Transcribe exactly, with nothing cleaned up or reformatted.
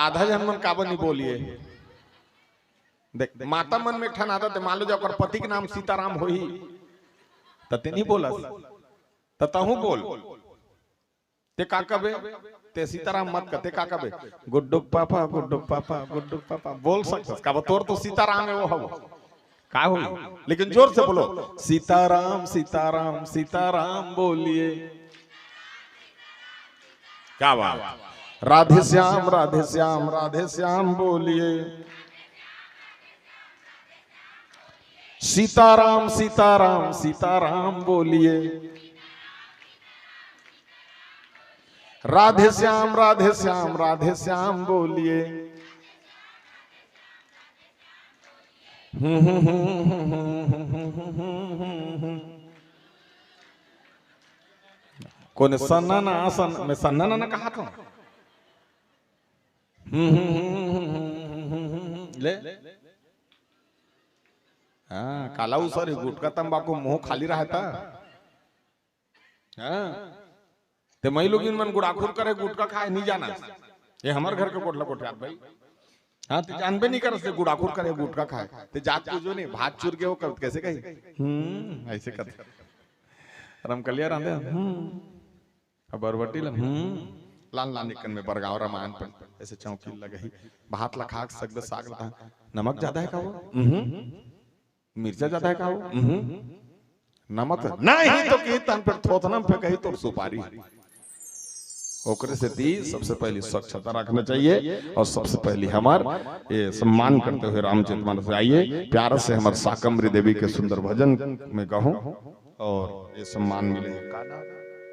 आधा झन मन काबर नहीं बोलिए? देख, माता मन में एक ठन आदत हे, मान लो जब ओकर पति के नाम सीताराम होही, त ते नहीं बोलस, त तहूं बोल। ते का कबे? ते सीताराम मत कह, ते का कबे? Guddu papa, Guddu papa, Guddu papa बोल सकथस। काबर तोर तो सीताराम हे, वो हव। का होही? लेकिन जोर से बोलो, सीताराम, सीताराम, सीताराम बोलिए। क्या बात। राधे श्याम, राधे श्याम, राधे श्याम बोलिए। सीताराम, सीताराम, सीताराम बोलिए। राधे श्याम, राधे श्याम, राधे श्याम बोलिए। कोने सन्ना ना, सन-, मैं सन्ना ना, ना कहा था। ले। हाँ, काला ऊसर हे, गुटखा तंबाकू मुंह खाली रहता। हाँ। ते मई लोगिन मन गुड़ाखुर करे, गुटखा खाए, नहीं जाना। ये हमर घर के कोटला कोठियात भाई। हाँ, ते जानबे नहीं करस, ते गुड़ाखुर करे, गुटखा खाए। ते जात के जो नहीं, भात चुर के वो कर, कैसे कही? हम्म, ऐसे करते। रमकलिया रांधे, हम्म। अब बरबटी ला, हम्म। लान लान निकन में बरगांव रामायण पर ऐसे चौकी लगही। भात ला खा के सकबे, साग ला, नमक ज्यादा हे का वो? हम्म। मिर्चा ज्यादा हे का वो? हम्म। नमक नहीं तो की तन पर थोथनम पे कही तोर सुपारी। ओकरे सेती सबसे पहली स्वच्छता रखना चाहिए और सबसे पहली हमर ये सम्मान करते हुए रामचरित मानस आइए, प्यार से हमर शाकंभरी देवी के सुंदर भजन में कहूँ और ये सम्मान मिले।